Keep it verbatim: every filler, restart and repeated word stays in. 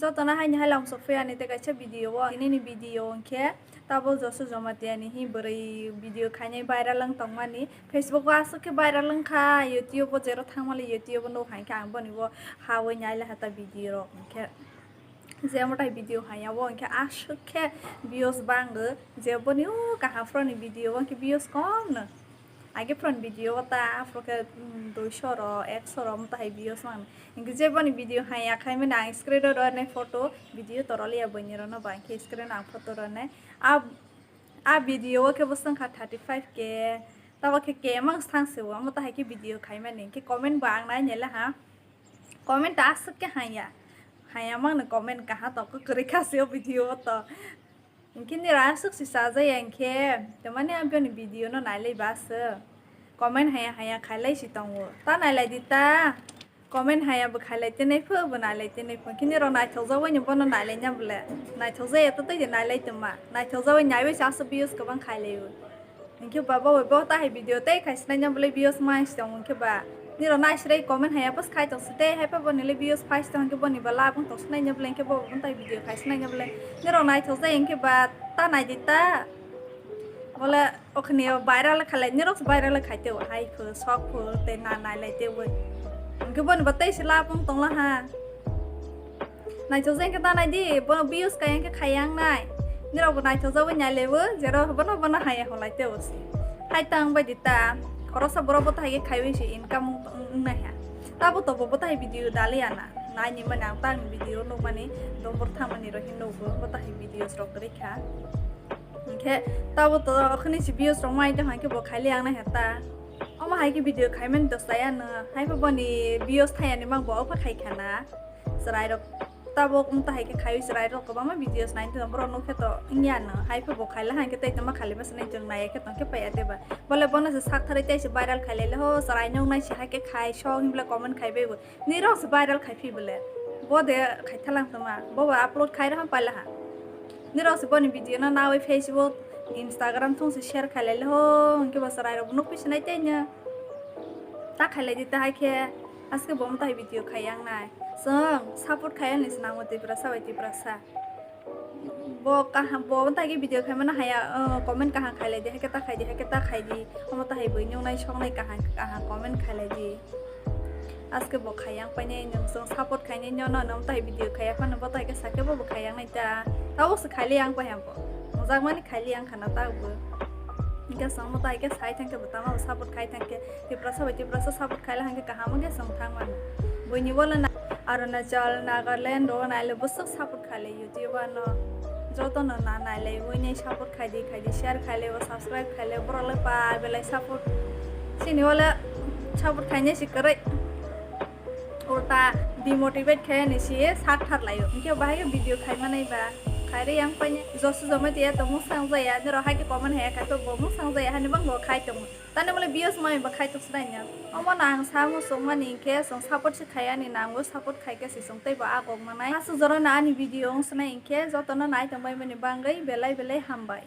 Jotono haini hai lamsok phaiyani tei kaisa video o, tinini video hwnkhe tabuk Josu Jamatia ni hi bwrwi video khainai viral wng tongmani. Facebook o aswk khe viral wngkha, YouTube o jero thangmali YouTube o nuk hai khe ang boni bo hawi nai laha ta video rok hwnkhe. Je mwtai video haiya bo hwnkhe aswk khe views bango, je boni o kaham phoroni video o hwnkhe views kom no. Age phoroni video o ta aphuru khe, mm, duiso ro, ekso ro mwtai hai views mang. Hingke je boni video hai ya khai mani ang screen o rw nai photo, video to rw liya bini rw no ba hingke screen o ang photo rw nai. A, a video o khe bwswng kha thirty five K, tabo khe K mang thang se o, amo tahai khe video khai mani hingke comment bo ang nai nai le ha. Comment ta aswk khe hai ya, hai ya mang no comment kaha to kwrwi kha se o video o to. Hingke nirok aswk se chajaya hingke, tamani ang bini video no nailai ba se. Comment haya haya khailai si tongo. Ta nailai di ta. Comment haya bo khailai tenai pho, bo nailai tenai pho. Hingke nirok naithok jagwi ni bono nailai na bole. Naithok jaya to tei de nailai tongma. Naithok jagwi naiwi se aswk views kwbang khailai o. Hingke ba bo bo tahai video tei khai sinai na bole views mai si tongo hingke ba. Nirok naisrei comment haya pos khai tong site, hai pa boni le views phai tong hingke boni ba labung tong sinai nyableng hingke bo buntai video khai sinai nyableng. Nirok naithok jai hingke ba ta nai di ta. Bole okhni viral khalai, nirok viral khai teo, hai pho, sok pho, tei na nai lai teo. Hingke boni ba tei se labung tong la ha. Naithok jai hingke ta nai di, bono views kaya hingke khai yang nai. Nirok bo naithok jagwi nai lebu, jero bono bono haya holai teo se. Hai tang bai di ta, khoroksa borok bo ta hai khe khaiwi se income wng, wng, wngnai ha. Tabo to bo, bo ta hai video dali ana. Nai ni mani ang tang video nuk mani, dombor thang mani rok hin nuk bo, bo ta hai videos rok kwrwi kha. Hingkhe tabo to okhoni se views rok mai tong hai khe bo khaili ang nai ha ta. Omo hai khe video khai mani dos ta ya no, hai pha boni views thai ani mang bo opha khai kha na. Chwrai rok tabuk wng ta hai khe khaiwi chwrai rok kwbangma videos nai tong borok nuk khe to wng ya no. Hai pha bo khaila hai khe tei tongma khali masa nai tong nai khe tong khe paiya tei ba. Bole bono se sak tharwi tei se viral khai lai le ho, chwrai nuk nai se hai khe khai sok himle comment khai bai bo. Nirok se viral khai phi bole. Bo de khai thalang tongma. Bo bo upload khai rw ham paila ha. Nirok se boni video no nawi Facebook, Instagram thung se share khai lai le ho, hwnkhe bo chwrai rok nuk phi se nai tei no. Ta khai lai di ta hai khe. Aske bo mwtai video khai yang nai. Chwng support khai ani se nango Tiprasa bai Tiprasa. Bo kaham, bo mwtai khe video khai mano haya, uh, comment kaham khai lai di, hai khe ta khai di, hai khe ta khai di. Omo ta hai bui nung nai song nai kaham, kaham comment khai lai di. Aske bo khai yang pai nai nung chwng support khai nai no no, no mwtai video khai ya phano bo ta hai khe sa khe bo bo khai yang nai ta. Tabo se khai li yang pai ham bo. Mojak mani khai li yang khana ta bo. Hingke chwng mwtai khe sai thang khe bo tama bo support khai thang khe. Tiprasa bai Tiprasa support khaila hingke kaham wngkhe chwng thang mano. Buini bola na Arunachal, Nagaland, rogo naile bwswk support khaile YouTube ano. Jotono na naile buini support khaidi, khaidi, share khaile, bo subscribe khaile, borok le pa belai support. Chini wala support khaine si kwrwi. Ulta demotivate khaini si sak thar laio. Hingke bahai video khai manai ba. Khaire yang paine Josu Jamatia to mwsang jaya, nirok hai khe comment haya khai to bo mwsang jaya, hani bang bo khai tongo. Tani mole views mai ba khai tok sinai nya. Omo nang sa mo song mani khe song support se khai ani nango, support khai khe se song tei bo agok manai. Aswk jora na ani video wng sinai khe jotono nai tong bai mani bangwi belai belai hambai.